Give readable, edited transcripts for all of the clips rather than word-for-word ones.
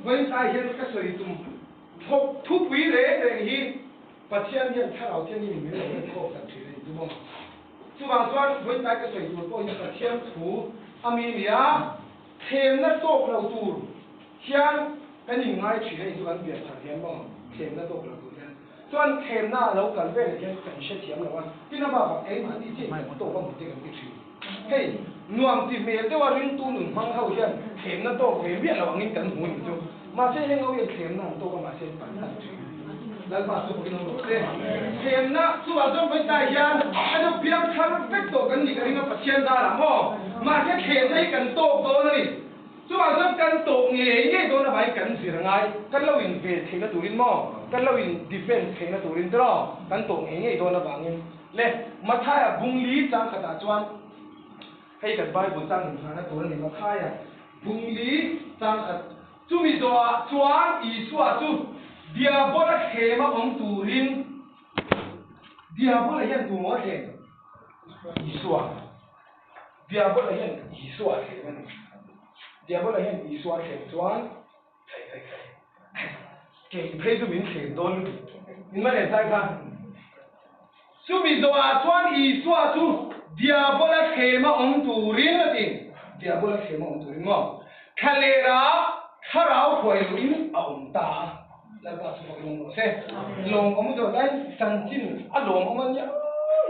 Vawiin tlai hian ka sawi tum thawk thupui reng reng hi Pathian hian Thlarau Thianghlim min lo enkhawm sak thin a ni chu maw? Chuvang chuan vawiin tlai ka sawi tur pawh hi Pathian thu a mi nia thlemna tawk lo tur hian kan inngai thin a ni chu kan pian thar hian maw thlemna tawk lo tur hian chuan thlemna a lo kal veleh hian kan hrethiam lo a, tin a bakah keimahni chiah in kan tawk a hmu te kan ti thin. Hei, nuam ti hmel deuha ringtu nun hmang ho hian thlemna tawk ve miah lo angin kan hmu ni chu. Mahse heng ho hian thlemna an tawk a, mahse an pan thin. Lalpa chu bawkin awm rawh se. Thlemna chuvah chuan vawi tlai hian a deuh piang thar vek tawh kan nih ka ring a Pathian zarah maw? Mahse thlemna hi kan tawk dawn a ni. Chuvah chuan kan tawk ngei ngei dawn avangin kan zir ngai, kan lo in ven theihna turin maw? Kan lo in defend theihna turin tiraw? Kan tawk ngei ngei dawn avangin. Le, Mathaia bung li chang khatah chuan, hei kan Bible chang inhmahna tur a ni, Mathaia bung li chang khat, chumi zawhah chuan Isua chu Diabola thlema awm turin, Diabola hian tu maw a thlem? Isua. Diabola hian Isua a thlem a ni. Diabola hian Isua a thlem chuan, Khai khai khai. Kei phei chu min thlem dawn lutuk. In man en tlai kha. Chumi zawhah chuan Isua chu Diabola thlema awm turin a ti. Diabola thlema awm turin maw? Thlalera thlarau hruai luhin a awm ta a. Lalpa chu fak lawm rawh se. Lawm awm zawh laiin chanchin a lawm awm a nia.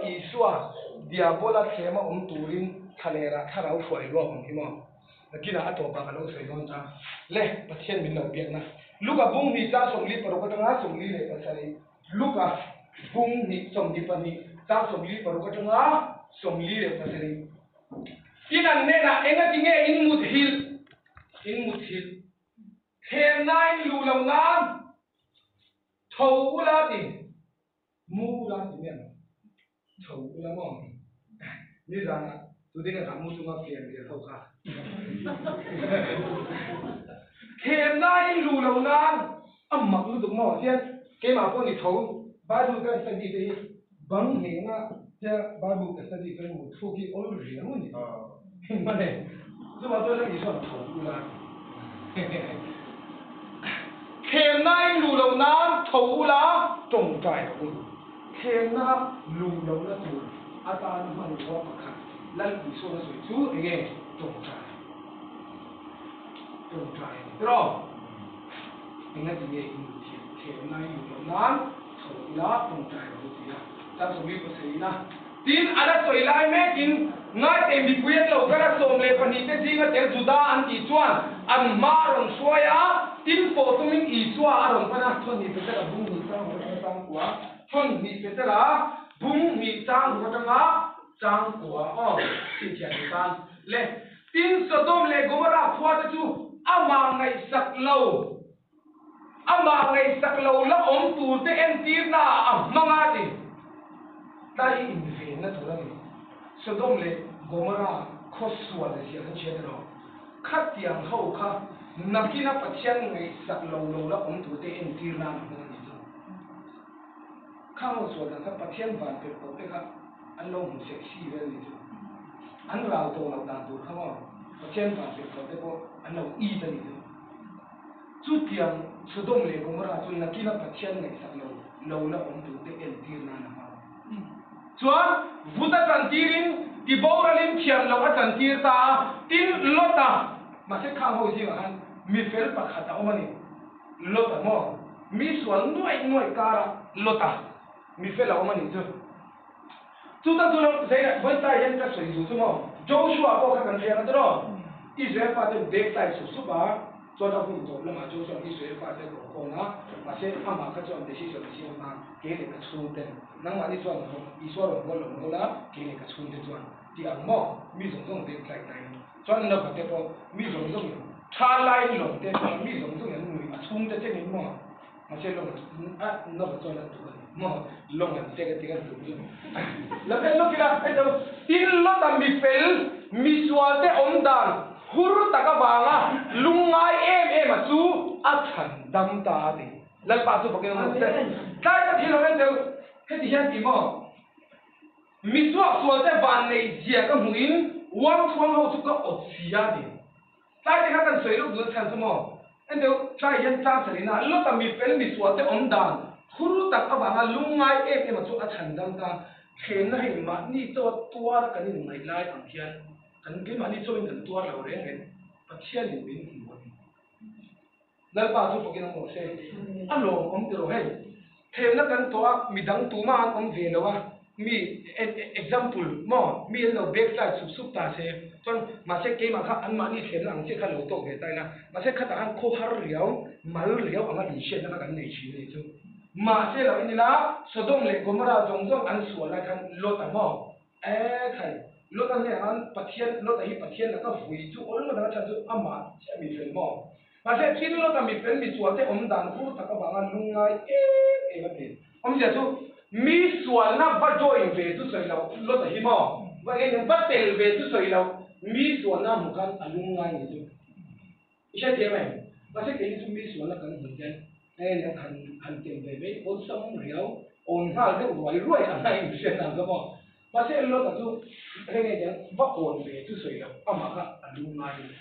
Isua Diabola thlema awm turin thlalera thlarau hruai luah awm hi maw? Nakinah a tawpah ka lo sawi dawn ta. Le, Pathian min lo biakna. Luka bung hnih chang 46 atanga 47. Luka bung hnih 22 chang 46 atanga 47. Tin an hnenah engati nge in mut hilh? In mut hilh. Thlemnain luh lo nan tho ula ti. Mu ula ti mai ang. Chho ula maw? Nizanah tudinga kha mu chunga fian rial ho kha. Thlemnain luh lo nan a mak lutuk maw? Tian keimah pawh ni tho Bible ka study te hi bang nghenga tia Bible ka study chuan mut thluk hi awl riau a ni. Mane chuvang chuan Lal Isuan tho ula Thlemnain luh lo nan tho ula tawngtai rawh u. Thlemna luh lohna tur atan hmanrua pakhat Lal Isuan a sawi chu eng nge? Tawngtai. Tawngtai a ni tiraw? Engati nge in luh thiam? Thlemnain luh loh nan tho ula tawngtai rawh u ti a Chang Sawmi pasarihna Tin, a la sawi lai mekin ngaite mipui an lo kal a, 12 te zinga tel Juda an tih chuan an hma a rawn hruai a, tin pawh tumin Isua a rawn pan a, thawn hnih Petera bung hnih chang ruk atanga chang kua, thawn hnih Petera bung hnih chang ruk atanga chang kua aw, chhinchhiah ni tan le. Tin, Sodom leh Gomorrah khua te chu amah ngaihsak lo. Amah ngaihsak lo la awm turte entirna ah a hmang a ti. Tlai hi invenna tur a ni. Sodom leh Gomorrah khaw sual zia kan hria tiraw? Khatiang ho kha nakina Pathian ngaihsak lo lo la awm turte entirna an hmang a ni chu. Khang ho sual dan kha Pathian van pek tawh te kha an lo hmu sexy vel a ni chu. An ral tawh loh dan tur kha maw Pathian van pek tawh te pawh an lo it a ni chu. Chutiang Sodom leh Gomorrah chu nakina Pathian ngaihsak lo lo la awm turte entir nan a hmang. Chuan vut a chantirin tiboralin thiam loh a chantir ta a, tin Lot-a, mahse khang ho zingah khan mi fel pakhat a awm a ni, Lot-a maw? Mi sual nuaih nuaih karah Lot-a mi fel a awm a nih chu. Chuta chu lo zei vawi tlai hian ka sawi duh chu maw? Joshua pawh kha kan hria ang tiraw? Israel faten bag tlai sup sup a, chuan a hun tawp lamah Joshua Israel fate a kawh a, mahse amah kha chuan decision a siam a, kei leh ka chhungten, nangmahni chuan Isua rawn bual lo maw la, kei leh ka chhungte chuan ti ang maw? Mi zawng zawng bag tlai tlai chuan Nova te pawh mi zawng zawngin tha laiin lawng te chuan mi zawng zawngin an nui a chhungte chenin maw? Mahse lawng a Nova chuan a duh a ni maw? Lawng an chek a ti kan duh chu. Lo en lawk ila hei chu tin lawta mi fel mi sual te awm dan hur tak avanga lungngai em em a chu a chhan dam ta a ti. Lalpa chu fakin awm rawh se. Tlai ka thil lo en cheu heti hian ti maw? Mi suak sual te van nei zia ka hmuh in uang chhuang ho chu ka awt si a ti. Tlai te kha kan sawi lawk duh a chhan chu maw? En deuh tlai hian tlang sarihna Lota mi fel mi sual te awm dan hur tak avanga lungngai em em a chu a chhan dam ta. Thlemna hei mahni chaw tuar kan inngaih lai ang hian kan keimahni chawin kan tuar lo reng reng Pathianin min hmu a ni. Lalpa chu fakin awm rawh se. A lawm awm tiraw hei. Thlemna kan tawh a, midang tuma an awm ve lo a, mi example maw mi an lo backslide sup sup ta se chuan mahse keimah kha anmahni thlemna ang chiah kha lo tawk ve ta ila mahse khatah khan khawhar riau mal riau anga inhriatna kha kan nei thin a nih chu. Mahse lo en ila Sodom leh Gomorrah zawng zawng an sual lai khan Lot-a maw E khai, Lota hnenah khan Pathian, Lota hi Pathian laka vui chu awlma danga chhan chu amah chiah mi fel maw? Mahse, thil Lota mi fel mi sual te awm dan hur tak avanga lungngai em em a ti. Awmzia chu, mi sualna va join ve chu sawi loh Lota hi maw? Va eng eng va tel ve chu sawi loh, mi sualna hmuh khan a lungngai ni chu. I hre thiam em? Mahse kei hi chu mi sualna kan hmuh hian hei an han han tel ve mai awlsam riau awn nghal deuh ruai ruai ang a inhriat ang ka maw. Mahse Lota chu hei ngei hian va awn ve chu sawi loh amah kha a lungngai a ni.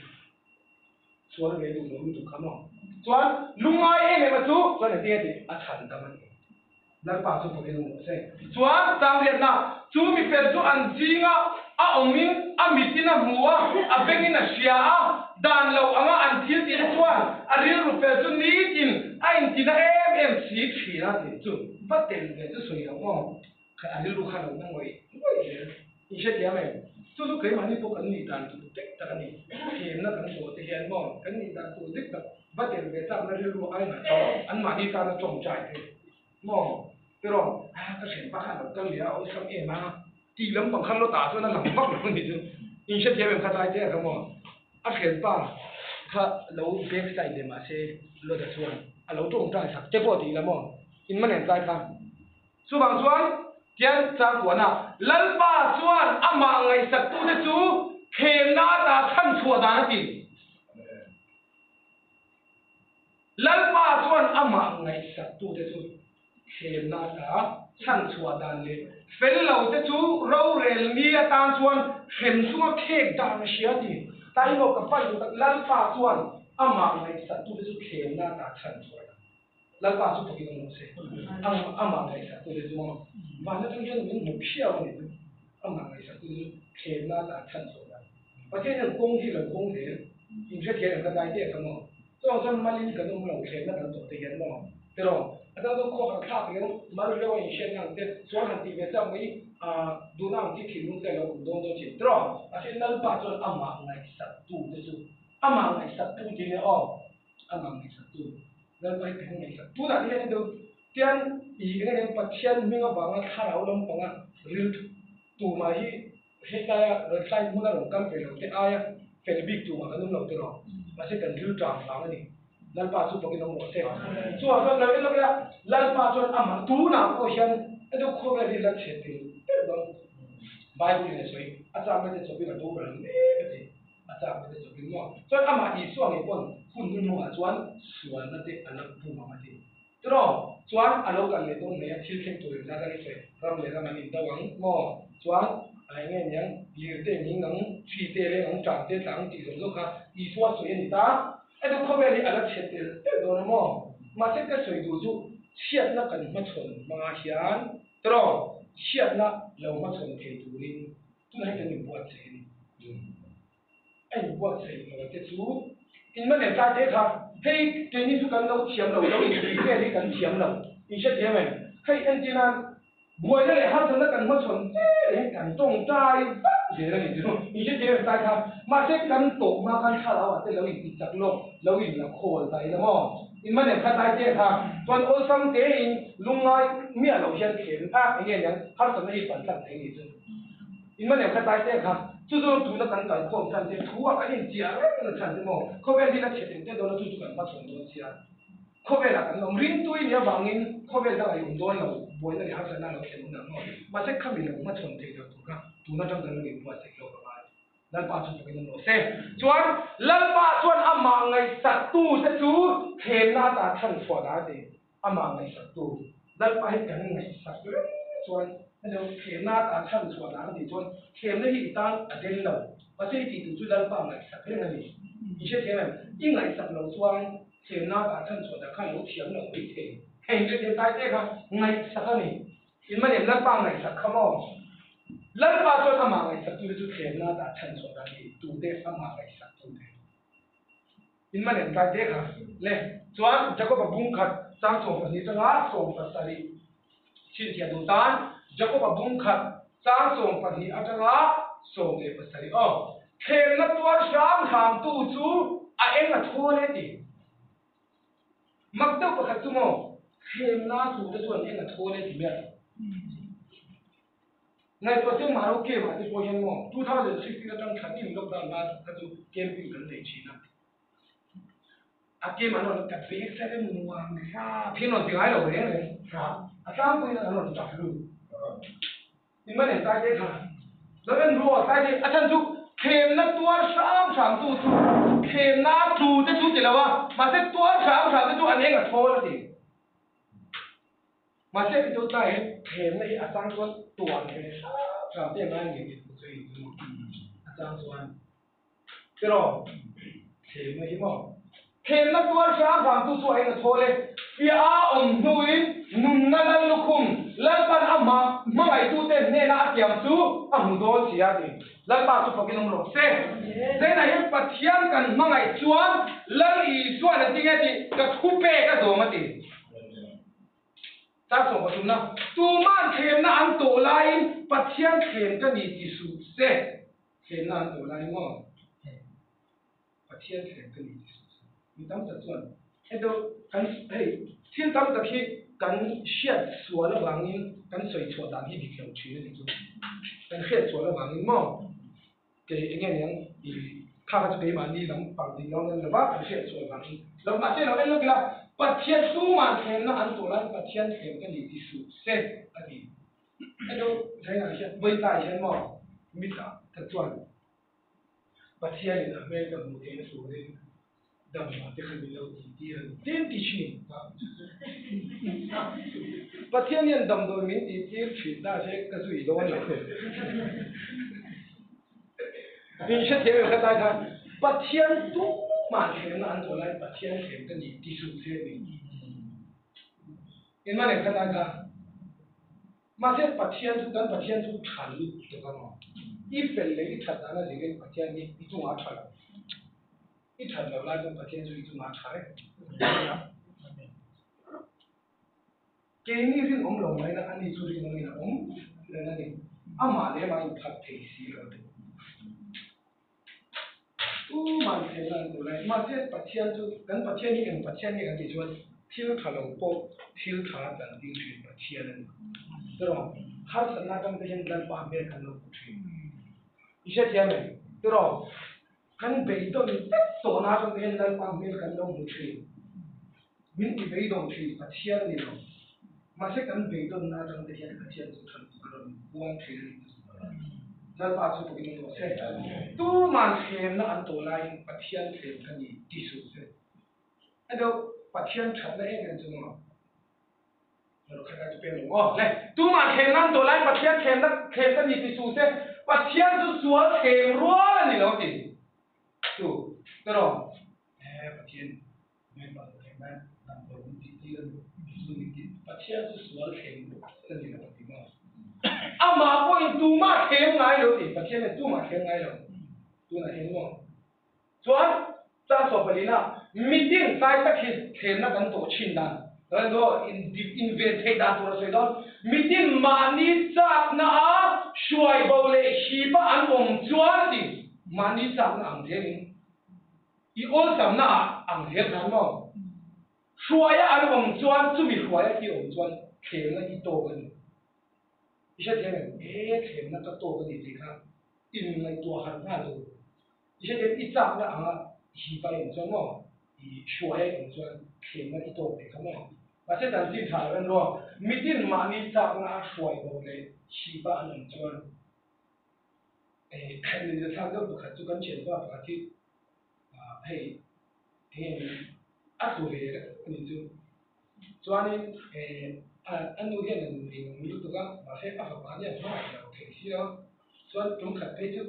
Sual ve duh lo lutuk kha maw. Chuan lungngai em em a chu chuan engtin nge tih a chhan dam a ni. Lalpa chu pawhin a hmuh se. Chuan Sanglianna chu mi fel chu an zinga a awmin a mitin a hmu a, a bengin a hria a, dan lo anga an thil tih te chuan a rilru fel chu nitin a intina em em si thin a tih chu va tel ve chu sawi lo maw? Kha a rilru kha lo na ngawih ngawih zel. I hrethiam em? Chu chu keimahni pawh kan nih dan tur dik tak a ni. Thlemna kan tawh te hian maw kan nih dan tur dik tak va tel ve chakna rilru ai mah chu anmahni tana tawngtai te maw tiraw a ka hrianpa kha a lo kal leh a awlsam em a tih lampang kha lawtah chuan a lang vak lo a ni chu. In hrethiam em kha tlai te kha maw a hrianpa kha lo back side leh mahse lawta chuan a lo tawngtai sak te pawh tih la maw in man em tlai kha. Chuvang chuan, tian changkuahna Lalpa chuan amah ngaihsaktute chu thlemna ata chhanchhuah dan a ti. Lalpa chuan amah ngaihsaktute chu thlemna ata chhanchhuah dan leh fel lote chu rorel ni atan chuan hrem chunga khek dan a hria a ti. Taino ka pan duh tak, Lalpa chuan amah ngaihsaktute chu thlemna ata chhanchhuah dan. Lalpa chu fakin awm rawh se. Amah ngaihsaktu te chu van atang hian min hmu phiau a ni chu. Amah ngaihsaktu te chu thlemna atan chhan chhuah dan. Pathian hian kawng hi lo hawng zel. In hrethiam em ka tlai teh kha maw. Chuvang chuan malin kan awm lo thlemna kan tawh te hian maw. Tiraw a chang chuan khaw harh thlak leh mal reuh a inhriatna ang te sual han tih ve chak mai duhna ang chi thinlung te a lo awm dawn dawn thin. Tiraw mahse Lalpa chuan amah ngaihsaktu te chu amah ngaihsaktu tih nia aw. A ngang ngaihsaktu, Lalpa hi kan ngaihsak. Tunah te hian hei deuh tian i eng eng Pathian hming avanga thlarau lampanga ril tumah hi helaia tlai hmuna rawn kal ve lo te aia fel bik tumah kan awm lo tiraw? Mahse kan ril ṭang vang a ni. Lalpa chu fakin awm rawh se. Chuvang chuan lo en lawk ila, Lalpa chuan amah tunah pawh hian hei deuh khawvel hi la chhe tel tel dawn. Bible in a sawi, a chakna te chawpin a boral mek a ti. A chak na te chawpin maw? Chuan amah Isua ngei pawn hun hnuhnungah chuan sualna te a la bum ang a ti. Tiraw? Chuan a lo kal leh dawn mai a, thil thleng tur engzat a ni sawi, ram leh ram an indo ang maw? Chuan a eng nge niang, lir te ning ang, hri te leng ang, ṭam te tla ang tih zawng zawng kha Isua sawi a ni ta. Heti khawvel hi a la chhe tel tel dawn a maw? Mahse ka sawi duh chu chhiatna kan hmachhawn hmangah hian tiraw? Chhiatna lo hmachhawn thei turin Tunah hian kan inbuatsaih a ni. A inbuatsaih lo te chu in man em tlai te kha hei keini chu kan lo thiam lo, lo inpui vel hi kan thiam lo. In hrethiam em? Hei entir nan buaina leh harsatna kan hmachhawn zel hian kan tawngtai vat zel a ni chu. In hrethiam em tlai kha? Mahse kan tawh hma khan thlarau ah te lo inti chak lawk, lo inla khawl ta ila maw? In man em kha tlai te kha? Chuan awlsam tein lungngai miah loh hian thlem a eng nge niang harsatna hi pan tlang thei ni chu. In man em kha tlai te kha chu chu tuna kan kal khawm chhan te thu ah kan inchiah reng na chhan te maw khawvel hi la chhe tel tel dawn a chu chu kan hmachhawn dawn sia khawvel ah kan awm ringtui nia vangin khawvel dang ah i awm dawn lo buaina leh harsatna a lo thlen hun ang maw mahse khami lo hmachhawn thei lo tur kha tuna tang kan lo inbuatsaih lawk a ngai Lalpa chu fakin awm rawh se. Chuan Lalpa chuan amah ngaihsaktu te chu thlemna ata chhanchhuah dan a ti. Amah ngaihsaktu Lalpa hi kan ngaihsak reng chuan hetiang thlemna ata chhanchhuah dan a tih chuan thlemna hi i tan a den lo. Mahse i tih tur chu Lalpa ngaihsak reng a ni. I hrethiam em? I ngaihsak loh chuan. Thlemna dah chhan chhuah dah kha lo thiam lo mai thei. Hei chu thil tai te kha ngaihsak a ni. In man em Lalpa ngaihsak kha maw? Lalpa chuan amah ngaihsak tute chu thlemna dah chhan chhuah dah ni tute amah ngaihsak tute. In man em tai te kha le. Chuan Jakoba bung khat chang 12 atanga 17 chhinchhiah duh tan Jakoba bung khat chang 12 atanga 17 aw. Thlemna tuar hram hram tu chu a eng a thawl e ti. Mak deuh pakhat chu maw thlemna tu te chuan eng a thawl e ti mai a. Ngaihtuah chiang mah ro game ah te pawh hian maw 2016 atang thlatin lockdown hma kha chu camping kan nei thin a. A game an rawn tap ve excited nuam rap hi an rawn ti ngai lo reng reng rap a tlangpuiin an rawn tap lut. In man em tai te kha lo en ru aw tai te a chhan chu thlemna tuar hram hram tu chu thlemna tlu te chu ti lo a mahse tuar hram hram te chu an eng a thawl a ti. Mahse ti deuh tlai hian thlemna hi a chang chuan tuan ve hram hram te a ngai ngei tih chu hei chu a chang chuan tiraw thlemna hi maw thlemna tuar hram hram tu chu a eng a thawl e fiah a awm hnuin nunna lal lukhum Lalpan a hma hmangaihtute hnena a tiam chu a hmu dawn si a ti. Lalpa chu fakin awm rawh se. Zainah hian Pathian kan hmangaih chuan Lal Isuan a ti nge tih ka thu pek a zawm a ti. Chang 13 na, Tuman thlemna an tawh laiin Pathian thlem ka ni ti suh se. Thlemna an tawh laiin maw? Pathian thlem ka ni ti suh se. Mi tam tak chuan heti kan hei thil tam tak hi kan hriat sual avangin kan sawi chhuah dan hi dik lo thin a ni chu. Kan hriat sual avangin maw? Kei eng nge niang i kha kha chu keimahni lam pang dik lo nan lova kan hriat sual vangin lo mahse lo en lawk ila Pathian tumah thlemna an tawh laiin Pathian thlem ka ni ti suh se a ti. Hei chu Zainah hian vawitlai hian maw mitah ka chuan Pathianin a hmel ka hmuh theihna turin damlo te kha min lo tih tir a ni tlem ti thin a. Pathian hian damdawi min tih tir thin ta se ka zui dawn lo. Min hrethiam em kha tlai khan Pathian tumah thlemna an tawh laiin Pathian thlem ka ni ti suh se a ni. Engmah nen kha tlai khan. Mahse Pathian chu kan Pathian chu tha lutuk a maw? I fel leh i that dan a zirin Pathian hi i chungah a tha lo. I that loh lai chuan Pathian chu i chungah a tha reng. Keini rinawm lo mai na ani chu rinawmin a awm reng a ni. Amah leh amah in phat thei si lo te. Tuman thlenna an duh lai. Mahse Pathian chu kan Pathian hi eng Pathian nge kan tih chuan thil tha lo pawh thil tha a chan ding thin Pathian a ni. Tiraw? Harsatna atang te hian Lalpa hmel kan lo hmu thin. I hrethiam em? Tiraw? Kan beidawn vek tawhna atang te hian Lalpa hmel kan lo hmu thin. Min ti beidawn thin Pathian a ni lo. Mahse kan beidawnna atang te hian Pathian chu than a rawn buang thin a ni. Lalpa chu pakin awm rawh se. Tuman thlemna an tawh laiin Pathian thlem ka ni ti suh se. Hei deuh Pathian thatna em em chu maw? Ro khat lai chu peng lo maw? Le, tuman thlemna an tawh laiin Pathian thlemna thlem ka ni ti suh se. Pathian chu sual thlem rual a ni lo ti. Chu, tiraw? He Pathian Pathian chu sual thleng a ni lo a ti maw? Amah pawhin tumah thleng ngai lo ti Pathian hian tumah thleng ngai lo tunah hian maw? Chuan chang 14 mitin tlai tak hi thlenna kan tawh thin dan inven theih dan tur a sawi dawn mitin mahni chakna a hruai bo leh hip a an awm chuan a ti mahni chakna ang zelin I awlsamna ah ang zel khan maw? Hruaia an awm chuan chumi hruaia i awm chuan thlemna i tawk a ni. I hrethiam em? E thlemna ka tawk a ni tih kha inngaihtuah harh nghal tur. I hrethiam i chakna anga i hipa i awm chuan maw? I hruaia i awm chuan thlemna i tawk ve kha maw? Mahse chanchin tha lo en rawh. Mitin mahni chakna a hruai bo leh hipa an awm chuan Min thlak deuh pakhat chu kan thianpa pakhat hi hei eng nge a tlu ve reuh a ni chu. Chuanin a nu hian a ning lutuk a, mahse a fapa hian hmangaih lo thei si lo. Chuan tum khat phei chu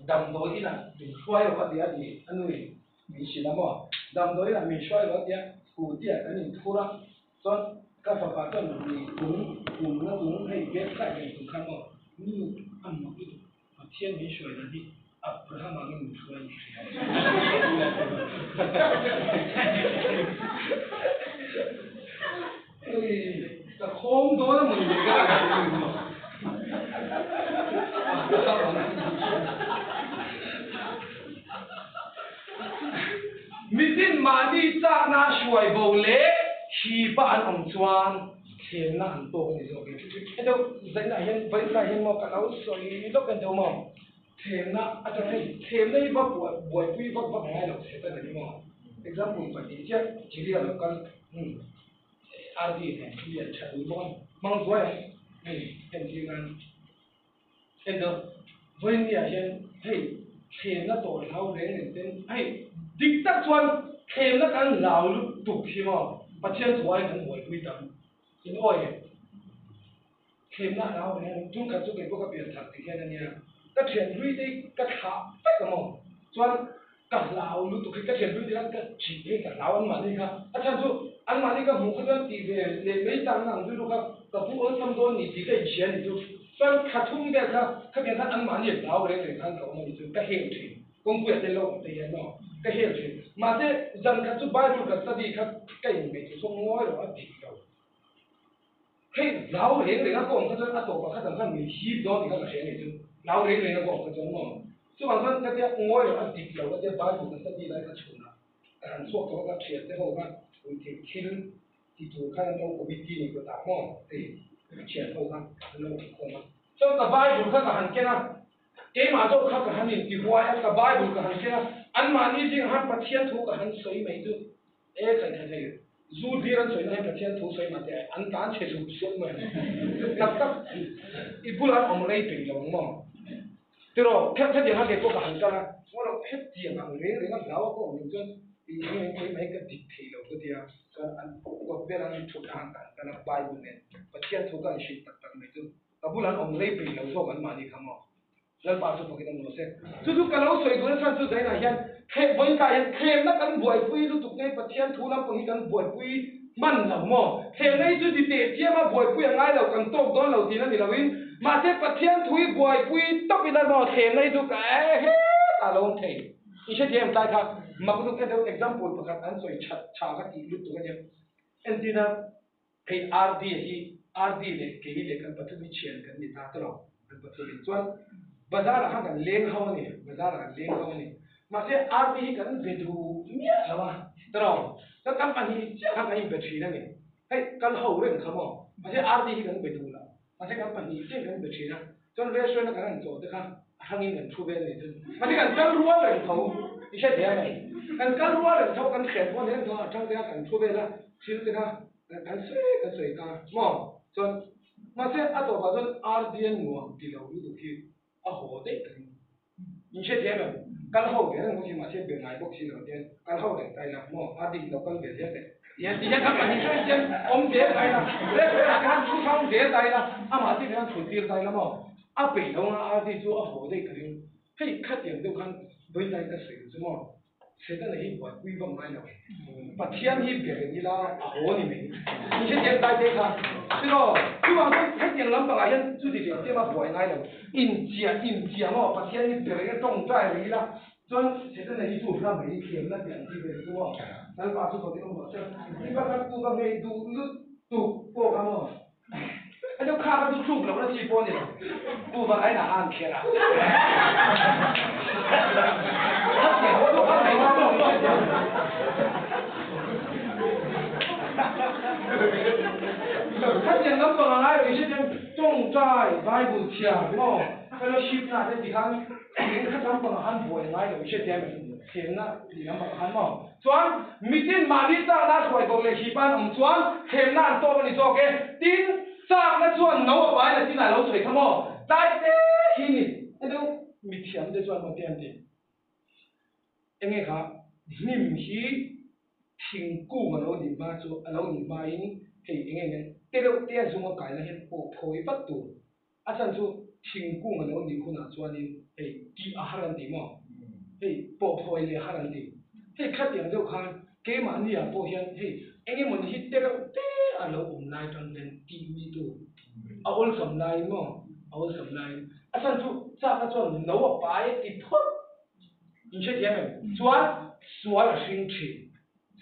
damdawi inah min hruai rawh a ti a ni a nu in min hrilh a maw. Damdawi ah min hruai lo a tia, scooty ah kan inthur a, chuan ka fapa chuan mi tung pumna tung hei bag side eng tum khan maw nu a mak lutuk Pathian min hruai dan hi Abraham angin min hruai ni hria. Ka khawng dawn a mawni ka Mitin mahni chakna hruai bo leh hipa an awm chuan thlenna an tawk a ni zawk e. Hetiang zainah hian vawiinah hian maw ka lo sawi lawk en deuh maw thlenna atang hei thlenna hi va buaipui vak vak ngai lo se tan a ni maw. Example pahnih chiah Chiria lo kal RD nen lian tha dun bawk a hmang zuai ang hei entir nan. En deuh, vawiinniah hian hei thlemna tawh hlau reng reng ten hei dik tak chuan thlemna kan hlau lutuk hi maw Pathian chuai kan buaipui tam in awi e thlemna hlau reng reng tum khat chu kei pawh ka pian thar tih hian ania ka thian hlui te hi ka thlah vek a maw chuan ka hlau lutuk hi ka thian hlui te khan ka thih hei ka hlau an mahni kha a chhan chu an mahni ka hmuh kha chuan tih ve leh mai chakna ang rilru kha ka pu awlsam dawn ni tih ka inhria ni chu chuan thla thum vel kha khatiang khan an mahni hlau reng reng khan ka awm a ni chu ka hel thin kawngpuiah te lo awm te hian maw ka hel thin mahse zan khat chu bible ka study kha ka inbeih chu ngawi lo a dik lo hei hlau reng reng a ka awm kha chuan a tawpah kha dang khan min hip dawn tih kha ka hria a ni chu hlau reng reng a ka awm kha chuan maw Chuvang chuan ka tia ngawi loh a dik lo a tia Bible ka study lai kha chhunah ka han chhuak tawh a ka thian te ho kha ruihtheih thil ti tur khan an lo committee ni kawtah maw hei ka thian ho kha an lo awm khawm a. Chuan ka Bible kha ka han ken a, keimah zawk kha ka han inti huai a, ka Bible ka han ken a, anmahni zingah khan Pathian thu ka han sawi mai chu E khai khai khai, zu hlir an sawi na hian Pathian thu sawi mah teh an tlan chhe zup zup mai ang. Tak tak i bulah an awm rei peih lo ang maw? Tiraw, hetiang kha kei pawh ka han kal a, chuan lo hetiang ang reng reng a hlau a ka awm loh chuan i eng eng kei mai ka dik thei lo ka ti a, chuan an kawt vel an thut na han ka han kal a, Bible nen Pathian thu ka han hrilh tak tak mai chu ka bulah an awm rei peih lo zawk an mahni kha maw? Lalpa chu fakin a nuam se. Chu chu ka lo sawi duhna chhan chu zainah hian vawinkah hian thlemna kan buaipui lutuk nge Pathian thu lampang hi kan buaipui hman lo maw? Thlemna hi chu ti teh chiam a buaipui a ngai lo kan tawk dawn lo tihna ni loin mahse Pathian thu hi buaipui tawp ila maw thlemna hi chu ka hetah a lo awm thei. I hrethiam em tlai kha mak lutuk en deuh example pakhat an sawi that tha ka tih lutuk ania. Entirna. Hei RD hi RD leh kei leh kan pathum hi thian kan ni ta tawh lo, kan pathum in chuan bazar ah khan kan leng ho a ni, bazar ah kan leng ho a ni. Mahse RD hi kan be duh miah lo a tawh lo, chuan kan pahnih chiah khan kan inbe thin a ni. Hei kal ho reng kha maw, mahse RD hi kan be duh lo, mahse kan pahnih chiah in kan be thin a, chuan restaurant a kan han chawh te kha a hrangin kan thu vel a ni chu. Mahse kan kal rual reng tho, i hre thei a mai, kan kal rual reng tho, kan hriat pawh ni reng tho a tang te kha kan thu vel a, thil te kha Kan sawi kan sawi ta maw? Chuan mahse a tawpah chuan RDN nuam ti lo lutuk hi a haw daih ka ring. In hrethiam em? Kal ho ve reng bawk si mahse be ngai bawk si lo hian kal ho reng ta ila maw? RD hi lo kal ve zel teh. Tihian tihian kan pahnih hrang hian awm zel ta ila, restaurant ah khan thu hrang zel ta ila, amah chiah khan thut tir ta ila maw? A peih lo anga RD chu a haw daih ka ring. Hei khatiang deuh khan vawiin ka sawi duh chu maw? Setana hi buaipui vak ngai lo. Pathian hi ber ila a haw ni mai. Ni hetiang dai te kha. Tiraw, chuvang chuan hetiang lampangah hian chuti ve chiam a buai ngai lo. Inchiah inchiah maw Pathian hi ber ila tawngtai rih ila chuan Setana hi chu hla mai thiamna tih ang chi ve chu maw. Lalpa chu fakin awm rawh se. Ni pakhat tu ka ngei duh lutuk pawh kha maw. A chu kha kha chu thluk lohna chi pawh a ni lo. Pu va kain a han kher a. Khatiang lampang a ngai lo i hriat hian tawngtai Bible chhiar maw fellowship na te ti khan eng khat lampang ah khan buai ngai lo i hriat hian thlemna tih lampang ah khan maw Chuan mitin mahni chakna a hruai bawk leh hripa an awm chuan thlemna an tawk a ni zawk e. Tin, chakna chuan no a pai la tin a lo sawi kha maw? Tlai te hi ni. Hei chu mithiam te chuan maw te an ti. Enge kha hnim hi thingkung a lo nih hma chu a lo nih hmain hei enge nen te deuh te a zung a kai la hian pawh phawi vat tur. A chhan chu thingkung a lo nih hunah chuanin hei tih a har an ti maw? Hei pawhphawi leh har an ti. Hei khatiang deuh khan Keimahni ah pawh hian hei eng emawni hi te reuh te a lo awm lai atang hian tih mi tur a awlsam laiin maw a awlsam laiin a chhan chu chak a chuan no a pai a ti phawt in hrethiam em chuan sual a hring thin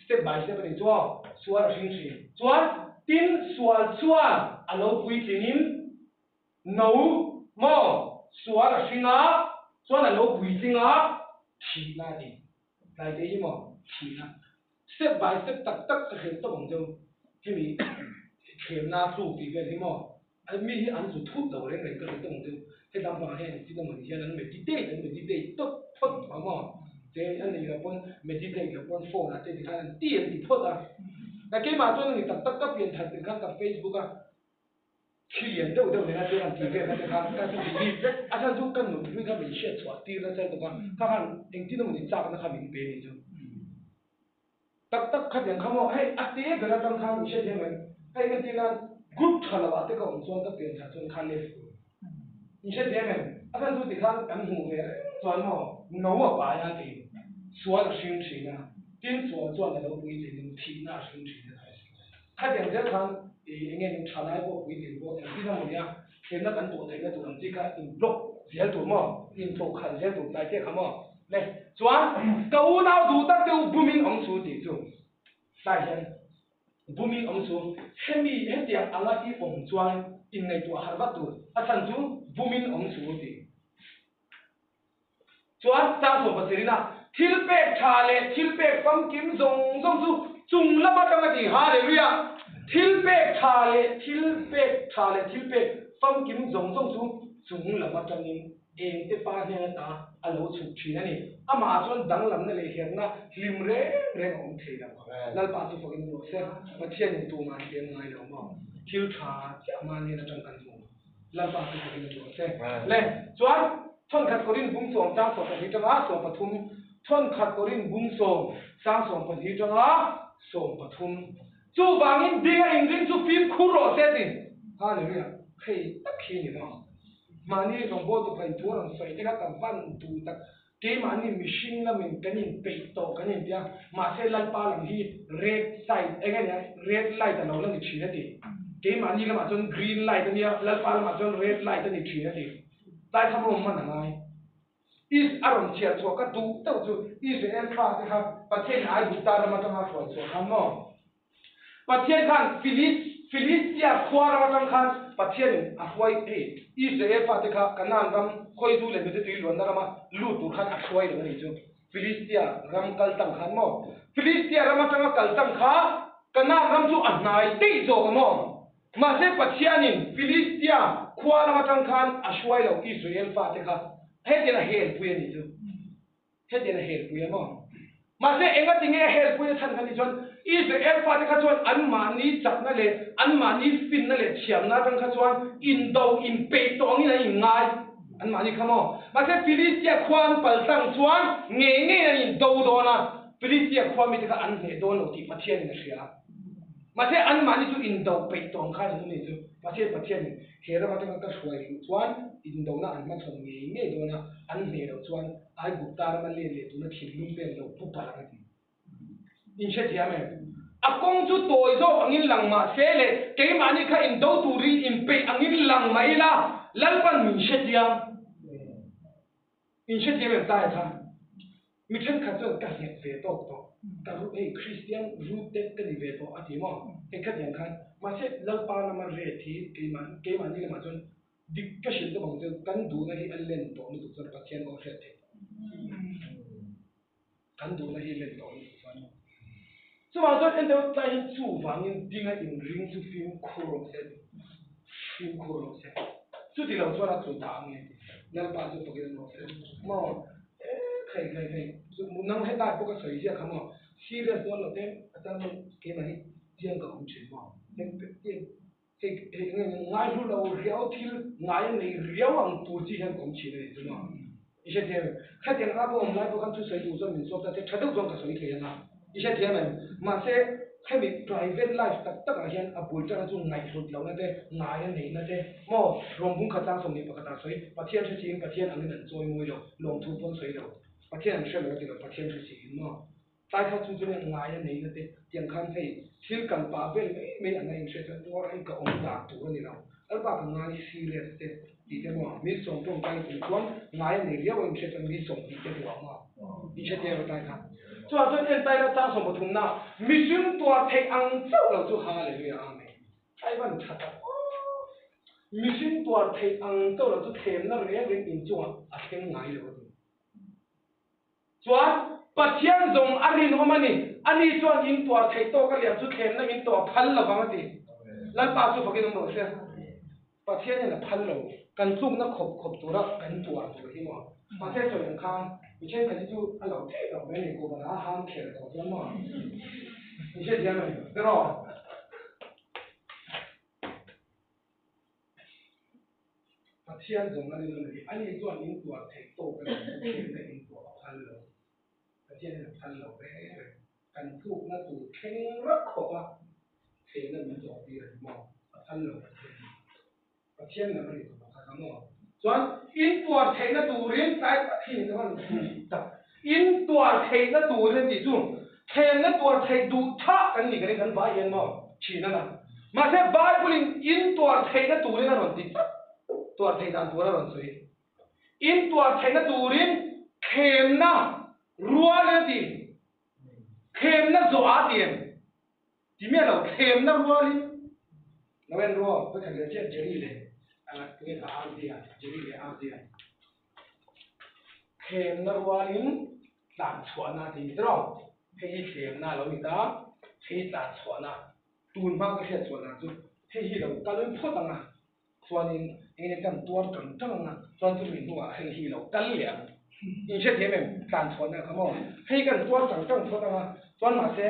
step by step a ni chu aw sual a hring thin chuan tin sual chuan a lo puitling in No maw sual a hring a, chuan a lo puitling a, thihna a ti. Tlai te hi maw thihna. Step by step tak tak ka hrilh tawp ang cheu. Hemi thlemna tluk tih vel hi maw mi hi an zu thut lo reng reng ka hrilh tawp ang cheu. Helam pangah hian engtin emaw ni hian an meditate an meditate tawp phawt a maw. Che a nei lo pawn meditate lo pawn phone ah te tikhan an ti an ti phawt a. Keimah chuan a ni tak tak ka pian that tir khan ka facebook a. Thil lian deuh deuh nena chuan an tih vel na te kha ka chu delete vek a chhan chu ka nun hlui kha min hriat chhuah tir nasa lutuk a kha khan engtin emaw ni chak na kha min pe ni chu tak tak khatiang kha maw hei a te ber atang khan min hriat hian mai hei entir nan group tha lo ah te ka awm chuan ka pian that chuan kha left tur min hriat hian em a chhan chu tikhan kan hmuh ve reng chuan maw no a pai a ti sual a hring thin a tin sual chuan a lo puitling in thihna a hring thin a. Khatiang zel khan i enge ni tha lai pawh puitling pawh engtin emaw nia thlenna kan tawh theihna tur ang chi kha in block zel tur maw in tlawh khalh zel tur tlai te kha maw le chuan ka unau duh tak te u bumin awm su tih chu tlai hian bumin awm su hemi hetiang anga i awm chuan inngaihtuah harh vat tur a chhan chu bumin awm su tih. Chuan Chang 17 a thil pek tha leh thil pek famkim zawng zawng chu chung lam atang a ti. Hallelujah! Thil pek tha leh thil pek tha leh thil pek famkim zawng zawng chu chung lam atangin engte pa hnen ata a lo chhuk thin a ni. Amah chuan danglamna leh herna hlim reng reng a awm thei lo. Lalpa chu fakin rawh se. Pathianin tumah an tlem ngai lo maw? Thil tha chiah mahni atang kan hmu. Lalpa chu fakin rawh se. Le chuan Thawnkhat Korin bung sawm chang 12 tanga 13 Thawnkhat Korin bung sawm chang 12 tanga 13 Chuvangin ding a inring chu fimkhur rawh se ti. Hallelujah. Hei tak hi ni maw. Mahni rawngbawl tu phain thu a rawn sawi te kha ka van duh tak. Keimahni mihring lamin kan inpeih tawh kan intia, mahse Lalpa lam hi red side eng ania red light a lo la ni thin a ti. Keimahni lamah chuan green light a nia, Lalpa lamah chuan red light a ni thin a ti. Tlai kha rawm man a ngai. Is a rawn chhiar chhuah ka duh deuh chu Israel fa te kha Pathian Aigupta ram atanga hruai chhuah khan maw? Pathian khan Filis, Filistia khua ram atang khan Pathianin a hruai hei Israel fate kha Kanaan ram khawizu leh hnute tui luanna rama lut tur khan a hruai lo a nih chu. Filistia ram kal tang khan maw? Filistia ram atanga kal tang kha Kanaan ram chu a hnai daih zawk a maw? Mahse Pathianin Filistia khua lam atang khan a hruai lo Israel fate kha hetiang a helpui a nih chu. Hetiang a helpui a maw? Mahse, engati nge a helpui a chhan kha ni chuan Israel fate kha chuan anmahni chakna leh anmahni finna leh thiamna atang kha chuan indo inpeih tawh angin an inngai anmahni kha maw? Mahse, Filistia khua an pal tlang chuan ngei ngeiin an indo dawn a, Filistia khua mite kha an hneh dawn lo tih Pathianin a hria. Mahse, anmahni chu indo peih tawh ang khan an awm ni chu. Mahse, Pathianin he ram atanga ka hruai luh chuan indona an hmachhawn ngei ngei dawn a, an hneh loh chuan Aigupta rama let leh tuna thinlung te an lo pu palh ang a ti. In hrethiam em? A kawng chu tawi zawk angin lang mah se le, keimahni kha indo turin inpeih angin lang mah ila, Lalpan min hrethiam. In hrethiam em tlaiah khan? Mi thenkhat chuan ka nghet ve tawk tawh, ka ru hei Kristian rooted ka ni ve tawh a ti maw? Hei khatiang khan mahse Lalpa lama ret hi keimah keimahni lamah chuan dik ka hrilh tawp ang chu kan duhna hi a len tawh lutuk chuan Pathian pawh a hriat theih tawh. Kan duhna hi len tawh lutuk chuan chuvang chuan entawn tlai hian chuvangin dinga inring chu fimkhur rawh se a ti. Fimkhur rawh se. Chuti lo chuan a tlu dah ang nge ti. Lalpa chu fakin an rawh se. Maw e khei khei khei chu nang hetlai pawh ka sawi ziak kha maw serious dawn lo te a chang chuan keimah hi chiang ka awm thin maw hei hei hei nge ngai hlu lo riau thil ngai a nei riau ang tur chi hian ka awm thin a ni chu maw i hrethiam em khatiang anga ka awm lai pawh khan thu sawi duh chuan min sawt ta che tha deuh chuan ka sawi thei anga I hrethiam em? Mahse, hemi private life tak takah hian a bul tana chu ngaihhlut lohna te, ngai a neihna te, maw rawngbung khat tlang 21 ah sawi, Pathian hre siin Pathian angin an chawi mawi lo, lawmthu pawn sawi lo, Pathian an hre lo a ti lo, Pathian hre siin maw? Tlai kha chu chuan ngai a nei na te tiang khan hei thil kal pah vel mai mai an la inhriat chuan tuar hei ka awm dan tur a ni lo. Lalpa ka ngai serious te tih te maw mi sawm tawngtai tur chuan ngai a nei riau a inhriat chuan mi 20 te duh ang maw inhriat tir tlai kha. Chuvang chuan entai la chang 30 na mihring tuar theih ang chauh lo chu Hallelujah Amen. Ai van tha tak aw. Mihring tuar theih ang chauh lo chu thlemna reng reng inchungah a thleng ngai lo a ti. Chuan, Pathian zawng a rinawm a ni. Ani chuan in tuar theih tawk a liam chu thlemna in tawh a phal lo vang a ti. Lalpa chu fakin awm rawh se. Pathian hian a phal lo. Kan tlukna khawp khawp tura kan tuar tur hi maw? Mahse sawi ang khan mi thenkhat hi chu a lo theih loh mai a ni, kuhva a ham kher tawh chuan maw? Mi hrethiam a ni. Tiraw? Pathian zawng a rinawm a ni. Ani chuan in tuar theih tawk a ni. Pathianna in tuah a phal lo. Pathianin a phal lo reng reng. Kan tlukna tur thleng rak khawp a theihna min tawh tir a ni maw? A phal lo Pathian hi. Pathian lam a ni tawh lo kha kha maw? Chuan in tuar theihna turin tlai tak hi ni chuan tak. In tuar theihna turin a tih chu thlemna tuar theih duh thah kan nih ka ring kan vai hian maw thin a na. Mahse Bible in in tuar theihna turin a rawn ti tlat. Tuar theih dan tur a rawn sawi. In tuar theihna turin thlemna rualin a ti. Thlemna zawh a ti em? Ti miah lo thlemna rualin lo en rual vekhat leh chiah Jerry leh tunge kha Arzia Jerry leh Arzia thlemna rualin tlan chhuahna tih ni tawh hei hi thlemna a lo ni ta hei hi tlan chhuahna tun hma ka hriat chhuah dan chu hei hi lo kal phawt ang a chuanin eng nge kan tuar tang tang ang a chuan chumi hnuah hei hi lo kal leh ang in hrethiam em tlan chhuahna kha maw hei kan tuar tang tang phawt ang a chuan mahse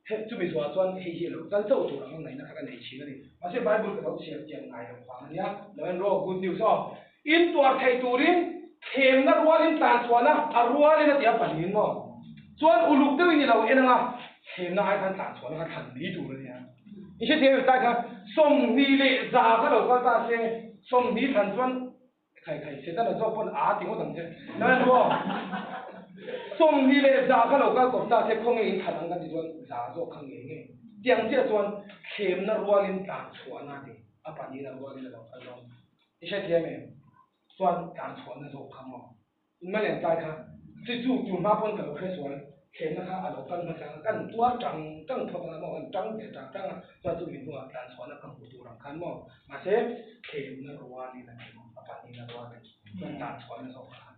hei chumi zuah chuan hei hi lo kal chauh tur ang a ngaihna kha ka nei thin a ni mahse bible ka lo chhiar chian ngai loh vang a nia lo en rawh good news aw in tuar theih turin thlemna rualin tlan chhuahna a rualin a ti a pahnihin maw chuan uluk deuhin i lo en ang a thlemna ai khan tlan chhuahna kha thlan mai tur a nia. I hrethiam em tlai kha 21 kha lo kal ta se 20 thlan chuan khai khai Setana zawk pawn aa ti ngawt ang che nang maw 21 kha lo kal kawp ta se khawnge in thlan ang kan ti chuan za zawk kha ngei ngei tiang chiah chuan thlemna rualin tlan chhuahna ti a pahnihna rualin a lo kal dawn i hrethiam em chuan tlan chhuahna zawk kha maw Inmalian tlai kha chi chu tu hma pawn ka lo hre sual, thlenna kha a lo kal hmasa a, kan tuar tang tang phawt anga maw, kan tang ve tang tang a, chuan chu mi hnuah tlan chhuahna ka hmuh tur ang khan maw, mahse thlenna rualin a ni maw, a pahnihna rualin chuan tlan chhuahna zawk kha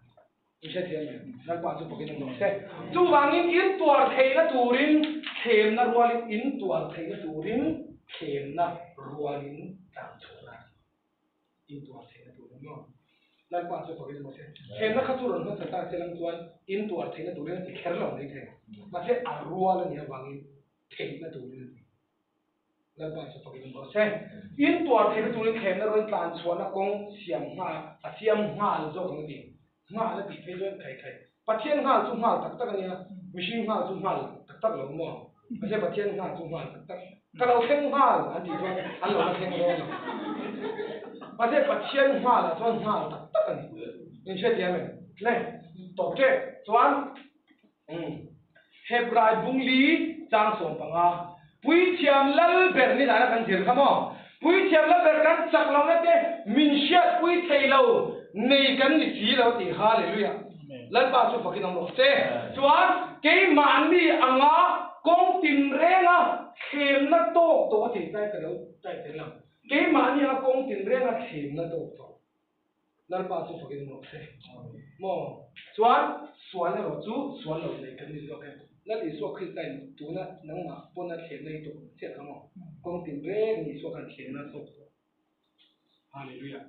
i hrethiam em? Lalpa chu bawkin awm rawh se. Chuvangin in tuar theihna turin thlenna rualin in tuar theihna turin thlenna rualin tlan chhuahna a ni. In tuar theihna tur in maw? Lalpa chu fakin maw se. Thlenna kha chu rawn hmasa ta se lang chuan in tuar theihna turin a ti kher lo mai thei. Mahse a rual a nih avangin theihna turin a ti. Lalpa chu fakin maw se. In tuar theihna turin thlenna rawn tlan chhuahna kawng siam nghal a siam nghal zawk ang a ti. Nghal a tih phei chuan khai khai. Pathian nghal chu nghal tak tak a nia, mihring nghal chu nghal tak tak lo maw? Mahse Pathian nghal chu nghal tak tak. Ka lo thleng nghal an tih chuan an lo la thleng dawn lo. Mahse Pathian nghal ah chuan nghal tak tak a ni. In hrethiam em? Le, tawp tep chuan Hebrai bungli chang 15 Puithiam lal ber ni dana kan zir kha maw? Puithiam lal ber kan chak lohna te min hriatpui thei lo nei kan ni si lo tih Hallelujah! Lalpa chu fakin awm rawh se. Chuan keimahni anga kawng tinrenga thlemna tawk tawh a tih tlai ka lo type tel ang. Keimahni anga kawng tinrenga thlemna tawk tawh. Lalpa chu fakin awm rawh se. Maw? Chuan sual erawh chu sual lo nei kan ni zawk e. Lal Isua Krista in tuna nangmah pawna thlemna hi tawk chiah kha maw? Kawng tin reng in Isua khan thlemna a tawk tawh. Hallelujah.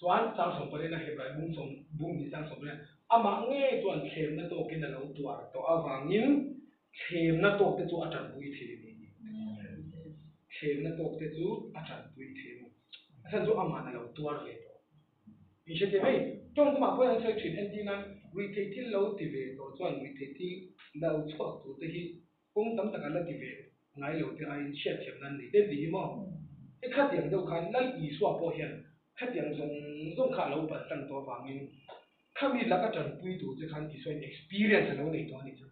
Chuan chang 18 a Hebrai bung sawm bung hnih chang 18 amah ngei chuan thlemna tawkin a lo tuar tawh avangin thlemna tawk te chu a tanpui thei a ni. Thlemna tawk te chu a tanpui thei a ni. A chhan chu amah a lo tuar ve tawh. In hre thei mai. Tawngkamah pawhin an sawi thin entir nan ruihtheih thil lo ti ve tawh chuan ruihtheih thil lo chhuak tur te hi kawng tam takah la ti ve ngai lo te aiin hriatthiam nan nei te ti hi maw? Hei khatiang deuh khan Lal Isua pawh hian khatiang zawng zawng kha a lo palh tlang tawh avangin. Khami laka tanpui tur che khan Isua in experience a lo nei tawh a nih chu.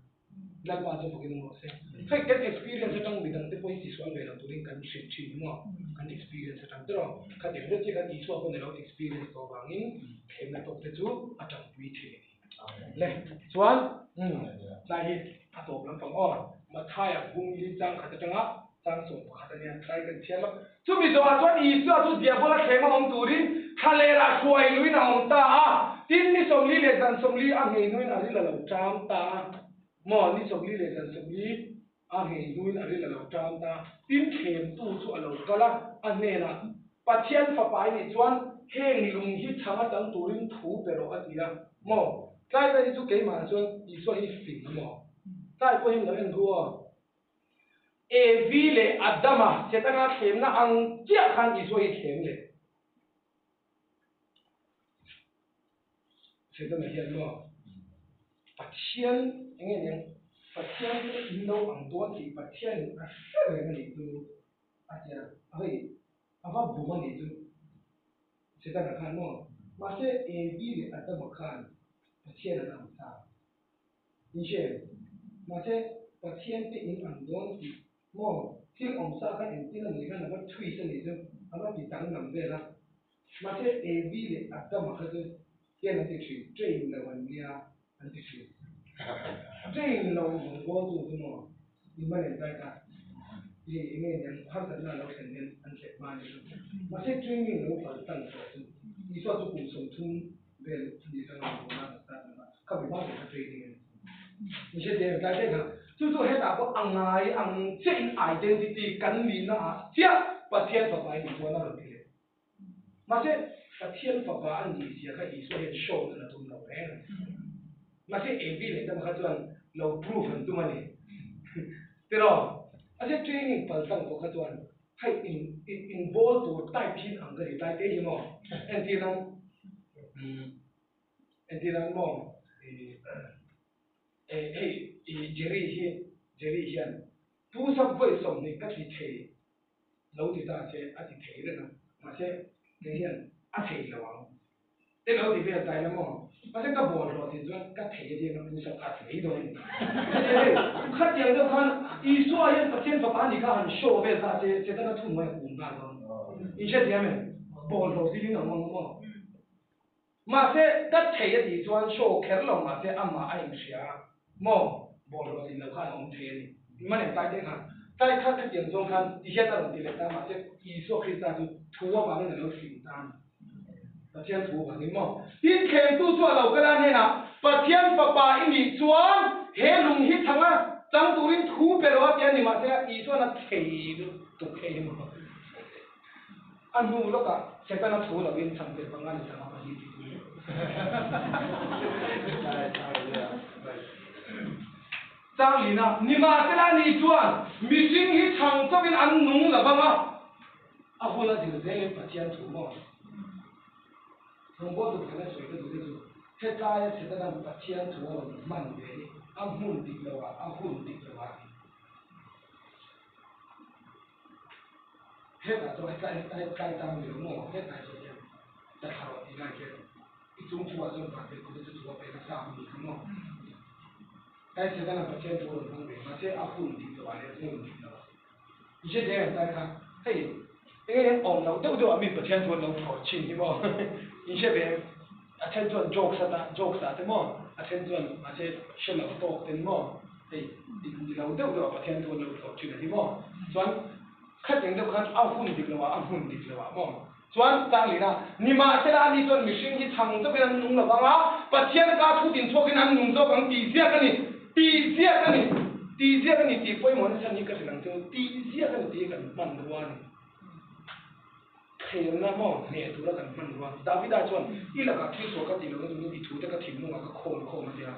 Lalpa chu fakin awm rawh se. Hei kan experience atang midang te pawhin tisual ve lo turin kan hrilh thin maw? Kan experience atang te rawh. Khatiang deuh chiah khan Isua pawn a lo experience tawh avangin thlemna tawk te chu a tanpui thei a ni. Le chuan tlai hi a tawp lampang aw. Mathaia bung li chang khat atanga chang 11 a nia tlai kan chhiar lo. Chumi zawhah chuan Isua chu Diabola thlema awm turin thlalera hruai luin a awm ta a. Tin, ni 40 leh zan 40 a nghei hnuin a ril a lo ṭam ta a. Maw, ni 40 leh zan 40 a nghei hnuin a ril a lo ṭam ta a. Tin, thlemtu chu a lo kal a, a hnenah, Pathian fapa i nih chuan heng lung hi chhang a chang turin thu pe rawh a ti a. Maw, tlai vel hi chu keimah chuan Isua hi fing a maw? Tlai pawh hian lo en ru aw. Evi leh Adama Setana thlemna ang chiah khan Isua hi thlem leh. Setana hian maw Pathian eng nge niang Pathian chu in lo ang dawn tih Pathianin a hre reng a nih chu a ti a, hei a va bum a nih chu Setana khan maw mahse Evi leh Adama khan Pathian an ang sa. In hre em? Mahse, Pathian te in ang dawn tih maw? Thil awm sa kha engtin a nih khan a va twist a nih chu, a va ti danglam vel a. Mahse, Evi leh Adama kha chu hian an ti thin, train lo an nia an ti thin. Train lo rawngbawltu chu maw in man en tlai ta? I eng nge niang harsatna a lo thlen hian an hlep hma a nih chu. Mahse, training lo kal tan tawh chu Isua chu kum 30 vel a nih atanga rawn bawlna an start leh a, kha mi hma ber kha training a ni. Ni hre teh tlai teh kha chu chu hetah pawh a ngai ang chiah in identity kan nihna ah chiah Pathian fapa i nih chuan a rawn ti leh. Mahse Pathian fapa a nih zia kha Isua hian show nan a tum lo reng a ni. Mahse Evi leh dama kha chuan lo proof an tum a ni. Tiraw? Mahse training paltlang pawh kha chuan Hei in in in bawl tur type hi ang ka ti tlai te hi maw entir nan entir nan maw i hei i Jerry hi Jerry hian pu sap vawi 20 ka ti thei lo ti ta che a ti thei reng a mahse kei hian a thei lo ang. Te lo ti vel tai la maw? Mahse ka bawl hlawh thin chuan ka thei a diang a pu sap kha a ti mai dawn a ni. Hei, khatiang deuh khan Isua hian Pathian fapa a nih kha han show vel ta che, Setana thu hnuai a kun nghal dawn. In hrethiam em? Bawl hlawh thin in ang ang maw? Mahse ka thei a tih chuan show kher lo mahse amah a inhria a maw? Bawl hlawh thin lo khan a awm thei a ni. Man em tlai te khan tlai kha khatiang zawng khan ti hian a rawn ti leh ta mahse Isua Krista chu thu avangin a lo fing ta a ni. Pathian thu avangin maw? Tin thlengtu chu a lo kal a hnenah, Pathian fapa i nih chuan he lung hi chhanga chang turin thu pe rawh a ti a ni mahse Isuan a thei lutuk hei maw? A hnu lawkah Setana thu lovin chhang tel panga ni chhanga pahnih tih chu. Changlina, Nimahsela ni chuan mihring hi chhang chauhin an nung lo vang a. A hun a zir zelin Pathian thu maw? Rawngbawltu pakhat a sawi ka duh te chu, Hetlaia Setana'n Pathian thu a rawn hman ve hi a hmun dik loah, a hun dik loah a ti. Hetah chuan hetlai hetlai chang ni lo maw? Hetlai chuan hian tla rawh tih lai khian i chung thuah chuan van tel kawt chu thu a pek a sa a ni kha maw? Tlai Setana'n Pathian thu a rawn hmang ve, mahse a hun dik loah leh hmun dik loah. I hre thei ang tlai kha, hei enge hian awm loh deuh deuh ah mi Pathian chuan lo phawrh thin hi maw? In hre ve em? A then chuan jokes ata jokes ah te maw? A then chuan mahse hre lo tawk ten maw? Hei dik ni lo deuh deuh ah Pathian chuan lo phawrh thin a ni maw? Chuan khatiang deuh khan a hun dik lo ah a hmun dik lo ah maw? Chuan Changlina, Nimahsela ani chuan mihring hi chhang chauhin an nung lo vang a, Pathian ka thu tin chhuakin an nung zawk ang tih ziak a ni, tih ziak a ni, tih ziak a ni tih pawimawh nasa ni ka hrilh ang chu, tih ziak a ni tih hi kan hman rua a ni. Thlêmna maw hneh tura kan hman rua. Davida chuan, I lakah thil sual ka tih lohna turin i thute ka thinlungah ka khawm khawm a ti a.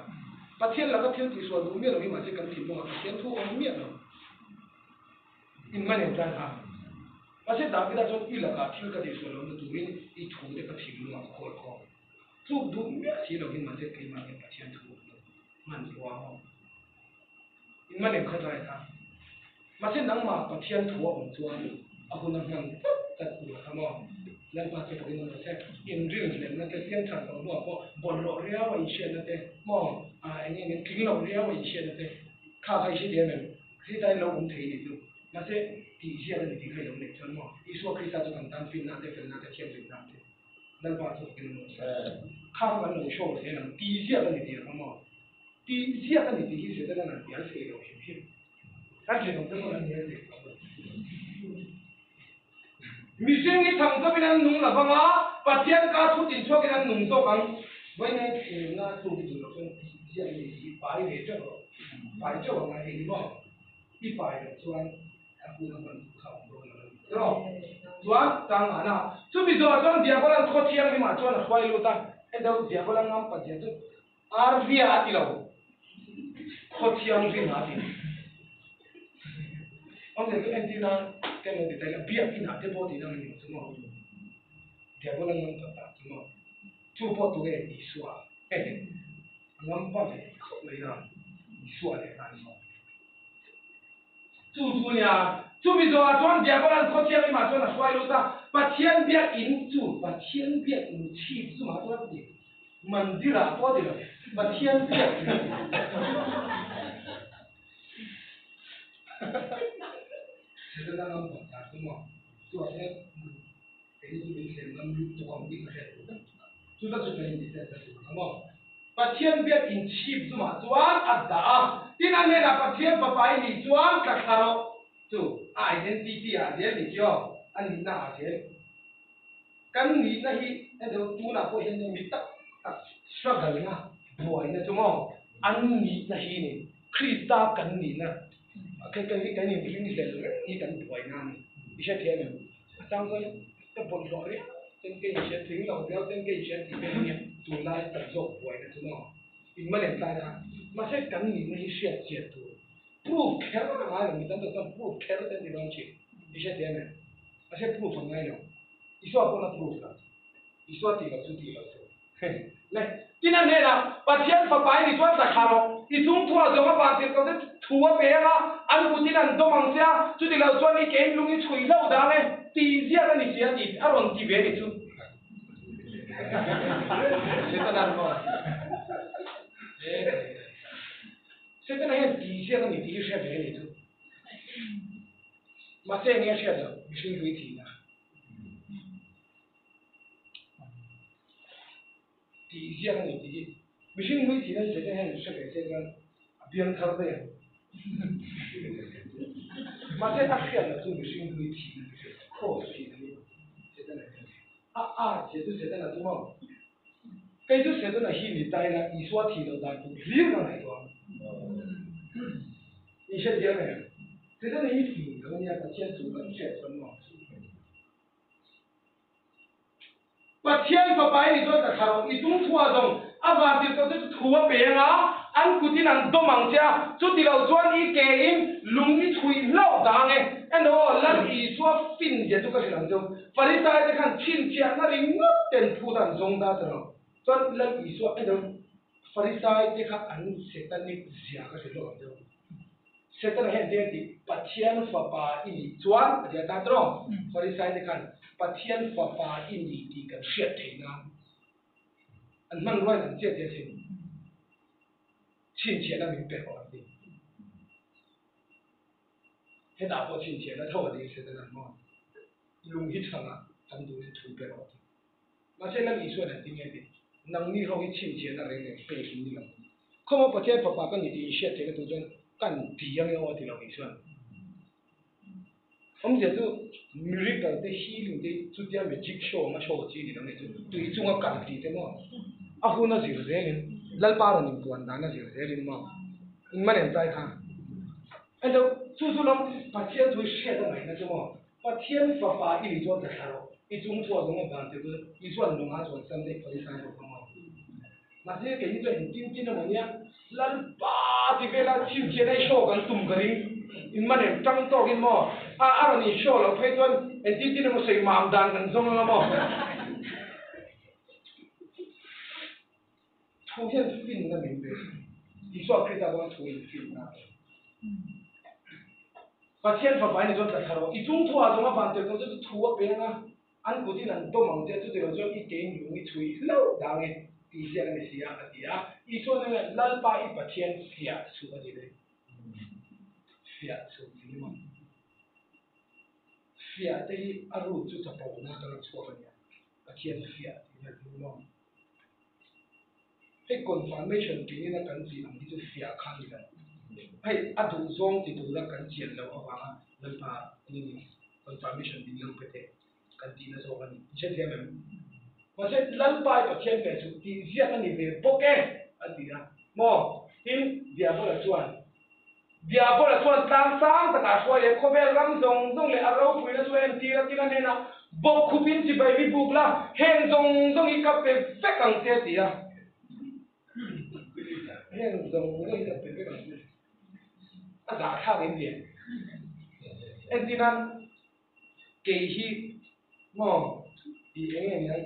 Pathian laka thil tihsual duh miah lo hi mahse kan thinlungah Pathian thu awm miah lo. In man em tlai kha. Mahse Davida chuan i lakah thil ka tihsual lohna turin i thu te ka thinlungah ka khawl khawm. Tluk duh miah si lovin mahse keimah hian Pathian thu awm lo hman ruang awm. In man em kha tlai kha. Mahse nangmah Pathian thu a awm chuan a hun a hman tlat tlat tur a kha maw? Lalpa chu pawhin a rawn se. Inrinhlelhna te, piangthar tawh hnuah pawh bawlhhlawh riau a inhriatna te, maw eng eng in tling loh riau a inhriatna te kha kha i hre thiam em? Krista in lo awm thei ni chu. Mahse, tih ziak a ni tih kha i lo neih chuan maw Isua Krista chu kan tan finna te, felna te, thianghlimna te Lalpa chu pawhin a rawn se. Kha kha kan lo show zel ang, tih ziak a ni tih ang maw? Tih ziak a ni tih hi Setana nan hnial thei lo hrim hrim. Kan thenawmte pawh an hnial thei tawh lo. Mihring hi thang chawpin an nung lo vang a, Pathian ka thu tin chhuakin an nung zawk ang. Vawiin thlemna tluk i duh loh chuan tih ziak i nei hi pai ve teuh rawh. Pai teuh ang a hei ni maw? I pai loh chuan a hun a hman duh kha a awm dawn lo a ni tawh. Chuan chang ngahna chumi zawhah chuan Diabolan khaw thianghlimah chuan a hruai lut a, hei Diabolan ngam Pathian chu Arvia a ti lo, khaw thianghlim a ti. Awmzia chu entir nan te lo ti ta ila, biak inah te pawh tihna a ni lo chu maw? Diabola ngam tak tak chu maw? Chu pawh tunge Isua? Hehe, a ngam pa ve khawp mai a, Isua leh nghal maw? Chu chu nia, chumi zawhah chuan Diabolan khaw thianghlimah chuan a hruai lut a, Pathian biak in chu Pathian biak in chhip chungah chuan a ti. Mandirah pawh a ti lo, Pathian biak in. Setana ngam tak tak chu maw? Chuvah hian Kei chu min hlem ngam lut tuk ang tih ka hriat duh. Chu ta chu ka inti set ta tur ang maw? Pathian biak inchhip chungah chuan a dah a, tin a hnenah Pathian fapa i nih chuan ka thla rawh chu a identity ah zel ni chiaw, a nihna ah zel. Kan nihna hi hetiang tunah pawh hian mi tak tak struggle na, buaina chu maw an nihna hi ni, Krista kan nihna, kan inringhlel reng hi kan buaina a ni. I hrethiam em? A chang chuan ka bawlhhlawh riau ten ka inhria, tling lo riau ten ka inhria tih vel hian tunlai tam zawk buaina chu maw in ma lem tlai a. Mahse kan nihna hi hriat chian tur proof kher a ngai lo, mi tam tak chuan proof kher te an ti dawn thin, i hrethiam em? Mahse proof a ngai lo, Isua pawn a proof lo. Isua tih loh chu tih loh tur. Le, tin a hnenah, Pathian fapa i ni chuan tla thla rawh, i chung thuah zawng a van tirh tawh te thu a pe ang a, an kutin an dawm ang che a, chuti loh chuan i kein lung i chhui hlauh dang e, tih ziak a ni si a tih a rawn ti ve ni chu. Setana an maw? Setana hian tih ziak a ni tih hi hre ve ni chu. Mahse eng nge a hriat loh, mihring hlui thihna. Tih ziak a ni tih hi mihring hlui thihna chu Satan hian hre ve se chuan a biang thar daih ang. Mahse a hriat loh chu mihring hlui thihna chu hriat loh, cross thihna hi Setana hian a ât zia chu Setana chu maw? Kei chu Setana hi ni ta ila Isua thih loh dan tur hlir ka ngaihtuah ang. I hrethiam em? Setana hi fing lo a nia Pathian chu kan hriat chuan maw? Pathian fapa i ni chuan ka thla rawh, i chung thuah zawng a van tirh tawh che chu thu a pe ang a, an kutin an dawm ang che a, chuti lo chuan i ke in lung i chhuih hlauh dah ang e. Eno, Lal Isua fin zia chu ka hrilh ang cheu. Farisai te khan chhinchhiahna ringawt ten phut an zawng ta che lo. Chuan Lal Isua, eno, Farisai te kha an setanic zia ka hrilh lawk ang cheu. Setana hian tia tih Pathian fapa i nih chuan a ti a ta tawng. Farisai te khan Pathian fapa i ni tih kan hriat theih nan an hmanruain an chiat chiat thin. Chhinchhiahna min pe rawh an ti. Hetah pawh chhinchhiahna tho a dil Setana maw? Lung hi chhangah kan duhin thu pe rawh a ti. Mahse Lal Isuan an ti nge tih? Nangni ho hi chhinchhiahna reng reng pek in ni lo. Khawmaw Pathian fapa ka ni tih in hriat theihna tur chuan kan ti ang emaw a ti lo Isuan. Awmzia chu miracle te healing te chutia magic show anga show chi ni lo nei chu tui chunga kal tih te maw a hun a zir zelin Lalpa rawn inpuan dan a zir zelin maw in man em tlai kha. Ento chu chu lam Pathian thu hriat a ngaihna chu maw Pathian fapa i ni chuan ka thla rawh, i chung chhuah zawng a van tir chu Isua'n lung a chuan Sunday Pharisai ho kha maw? Mahse kei hi chuan engtin tin emaw nia Lalpa ti vela chhinchhiah na i show kan tum ka ring, in man em tang tawkin maw a a rawn in show loh phei chuan engtin tin emaw sawi mam dan kan zawng anga maw? Thu hian finna min pe. Isua Krista chuan thu in finna a pe. Pathian fapa i ni chuan tla thla rawh. I chung thuah zawng a van tel tawh chu chu thu a peng a. An kutin an dawm ang che, chutiang chuan i kein lung i chhui hlauh dang e tih ziak a ni si a, a ti a. Isua hnenah, Lalpa i Pathian fiah suh a ti le. Fiah suh tih hi maw? Fiah te hi a root chu chapona atanga chhuak a nia, Pathian fiah tih vel hi maw? Hei confirmation tingin a kan tih ang hi chu fiah kha a ni lo. Hei a duh zawng ti tura kan chian loh avanga Lalpa engin confirmation min lo pe teh kan tihna zawk a ni. I hrethiam em? Mahse Lalpa i Pathian ve chu tih ziak a ni ve bawk e a ti a. Maw? Tin, Diabola chuan Diabola chuan tlang sang takah a hruai leh khawvel ram zawng zawng leh a ropuina chu a entir a, tin a hnenah, Bawkkhupin chibai mi buk la, heng zawng zawng hi ka pe vek ang che a ti a. Heng zawng zawng hi ka pe vek ang che. A zahthlak em ni? Entir nan kei hi maw tih eng nge niang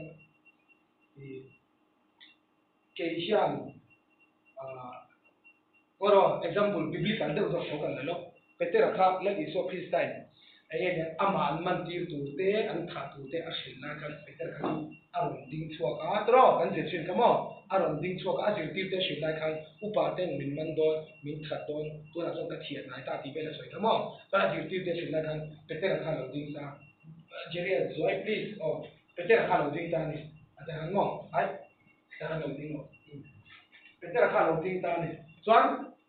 tih. Kei hian aah erawh example biblical deuh zawk tho kan la lawk. Petera kha Lal Isua Kristain eng nge nia amah an man tir tur te an thah tur te a hrilh lai khan Petera kha chu a rawn ding chhuak a tawrh kan zir thin kha maw a rawn ding chhuak a a zirtir te a hrilh lai khan upa ten min man dawn min that dawn tunah chuan ka thian ngai ta tih vel a sawi kha maw chuan a zirtir te a hrilh lai khan Petera kha a lo ding ta Jeria zuai please aw Petera kha a lo ding ta a ni a ti han maw ai. Kha a lo ding lo. Petera kha a lo ding ta a ni. Chuan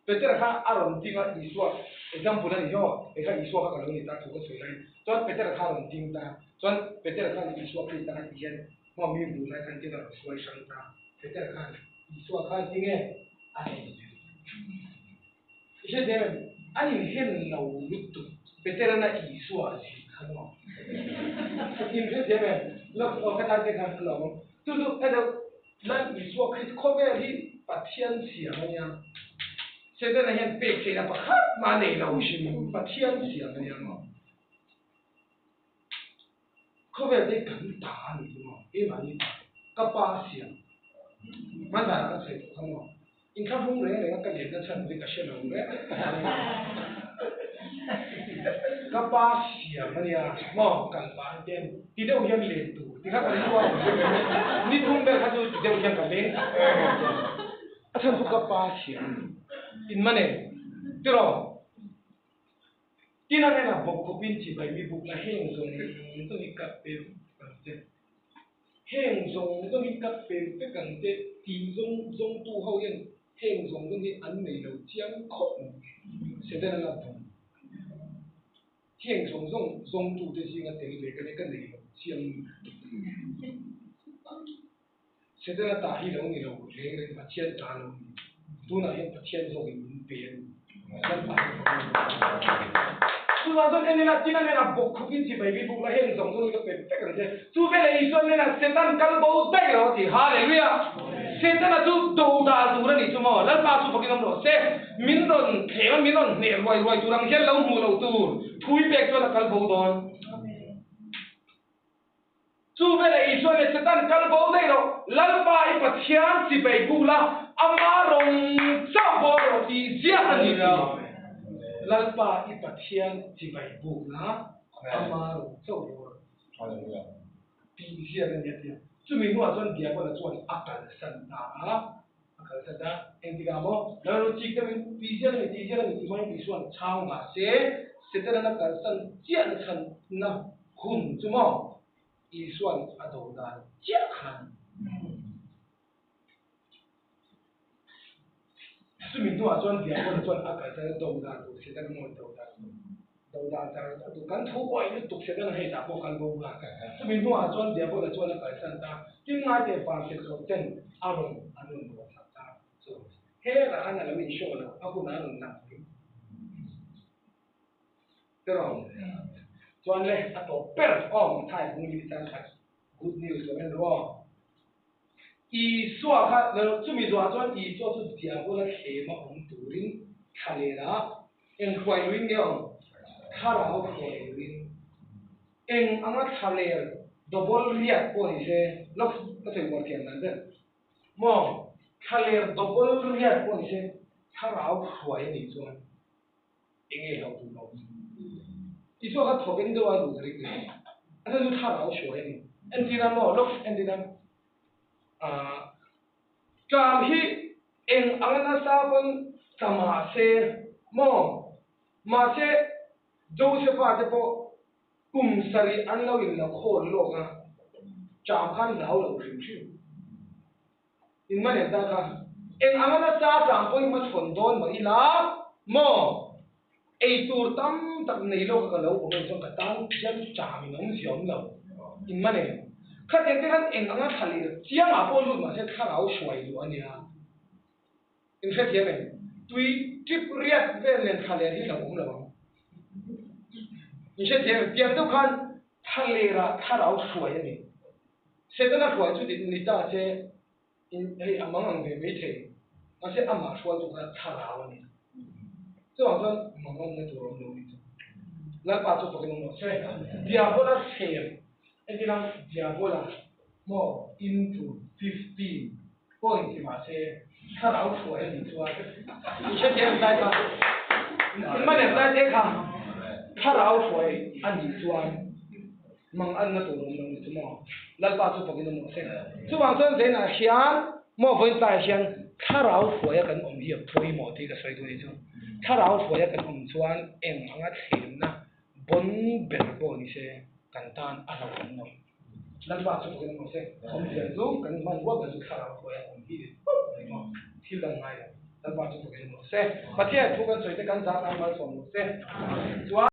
Petera kha a rawn ding a, Isua, example a ni hiaw, hei kha Isua kha ka lo ni ta thu ka sawi laiin. Chuan Petera kha a rawn ding ta. Chuan Petera khan Isua Krista kha ti hian hma mi hmuh lai khan tin a rawn hruai hrang ta. Petera khan Isua kha ti nge a en zir. I hre zel em? An inhen lo lutuk. Petera na Isua a zir kha maw? In hre zel em? Lo aw ka tan te khan a lo awm. Chu chu heta Lal Isua Krist khawvel hi Pathian siam a nia. Setana hian pek theihna pakhat mah a nei lo hrim. Pathian siam a nia maw? Khawvel te kan ta a nih hi maw? Keimahni ta. Ka pa siam. Hmanzanah ka sawi tawh kha maw? Inthlahrung reng reng a ka lenna chhan hi ka hre lo reng. Ka pa siam a nia maw? Kal pah an ten ti deuh hian len tur ti kha ka lu a ni thum vel kha chu ti deuh hian ka leng tak a chhan chu ka pa siam a ni. In man em? Tiraw? Tin a hnenah bawkkhawpin chibai mi buk la heng zawng zawng hi ka pe vek ang che. Heng zawng zawng hi ka pe vek ang che tih zawng zawngtu ho hian heng zawng zawng hi an nei lo chiang khawp mai. Setana la bawm. Heng zawng zawng zawngtute zinga tel ve ka nia ka nei lo chiang lutuk. Setana ta hi lo ni lo reng reng Pathian ta lo ni. Tunah hian Pathian zawkin min pe a ni. Lalpa hi ka hmu lo. Chuvang chuan en ila tin a hnenah bawk khupin chibai mi buk la heng zawng zawng hi ka pe vek ang che. Chu veleh Isua hnenah Setan kal bo daih lo a ti. Hallelujah! Setana chu do dal tur a nih chu maw? Lalpa chu fakin awm rawh se. Min rawn thlem a, min rawn hneh ruai ruai tur ang hian lo hmuh loh tur thui pek chuan a kal bo dawn. Chu veleh Isua leh Satan kal bo daih rawh, Lalpa i Pathian chibai buk la, ama rawng chauh bawr rawh tih ziak a ni ti. Lalpa i Pathian chibai buk la, ama rawng chauh bawr rawh tih ziak a ni a ti a. Chumi hnuah chuan Diabola chuan a kalsan ta a, a kalsan ta a, engtikah maw Lalru chik deuhin tih ziak a ni, tih ziak a ni tih hmangin Isua'n chhang mahse Setana la kalsan chiahna chhanna Hun chu maw Isua'n a do dan chiah khan chumi hnuah chuan Diabola chuan a kalsan a do dan tur Setana maw do dan tur do dan char char tur kan thu pawh a inlutuk Setana hei tah pawh kal bo nghal chumi hnuah chuan Diabola chuan a kalsan ta tin ngaite van tirhloh ten a rawn an rawn ruah sak ta chu hetah khan a lo inshow lo a hunah a rawn lang mai. Tiraw? Chuan le, a tawp ber aw Mathai bung li chang khat good news lo en ru aw. Isua kha chumi zawhah chuan Isua chu diabola thlema awm turin thla len a, eng hruai luin nge awm? Thlarau hruai luin. Eng anga thla ler double riat pawh ni se, lawk ka sawi uar thiam dan ber. Maw? Thla ler double riat pawh ni se, thlarau hruai a nih chuan Enge hlauh tur lo? Isua kha thawk eng deuh a duh ka ring lo. A chhan chu thlarau hruai a ni. Entirna maw lawk entirna ah tlam hi eng anga nasa pawn tla mahse maw mahse Josepha te pawh kum sarih an lo in la khawl lawk a tlam khan hlau lo hrim hrim. In man em ta kha? Eng anga nasa tlang pawh i hmachhawn dawn mah ila maw? Ei tur tam tak nei lawk a ka lo awm em chuan ka tan hian cham in awm zia awm lo. In man em? Khatiang te khan eng anga thla leh chiang ah pawh lut mahse thlarau hruai luh a nia. In hrethiam em? Tui trip riat vel nen thla leh hi lo awm lo ang. In hrethiam em? Tiang deuh khan thla lerah thlarau hruai a ni. Setana hruai chu dik ni ta se in hei a mang ang ve mai thei, mahse amah hruai chu kha thlarau a ni. Chuvang chuan mang awmna tur a awm lo nih chu. Lalpa chu fakin awm rawh se. Diabola thlem, entirna Diabola maw into 15 pawh inti mahse thlarau hruai a nih chuan i hrethiam em tlai kha? In man em tlai te kha? Thlarau hruai a nih chuan Mang anna tur awm lo ni chu maw? Lalpa chu fakin awm rawh se. Chuvang chuan Zainah hian maw vawiin tlaiah hian thlarau hruaia kan awm hi a pawimawh tih ka sawi duh a ni chu. Thlarau hruaia kan awm chuan eng anga thlemna bawn ber pawh ni se kan tan a hlauhawm lo. Lalpa chu fakin awm rawh se. Awmzia chu kan hmanrua ber chu thlarau hruaia awm hi ni tawp mai maw? Thil dang ngai lo. Lalpa chu fakin awm rawh se. Pathian thu kan sawi te kan zah tan malsawm rawh se. Chuan.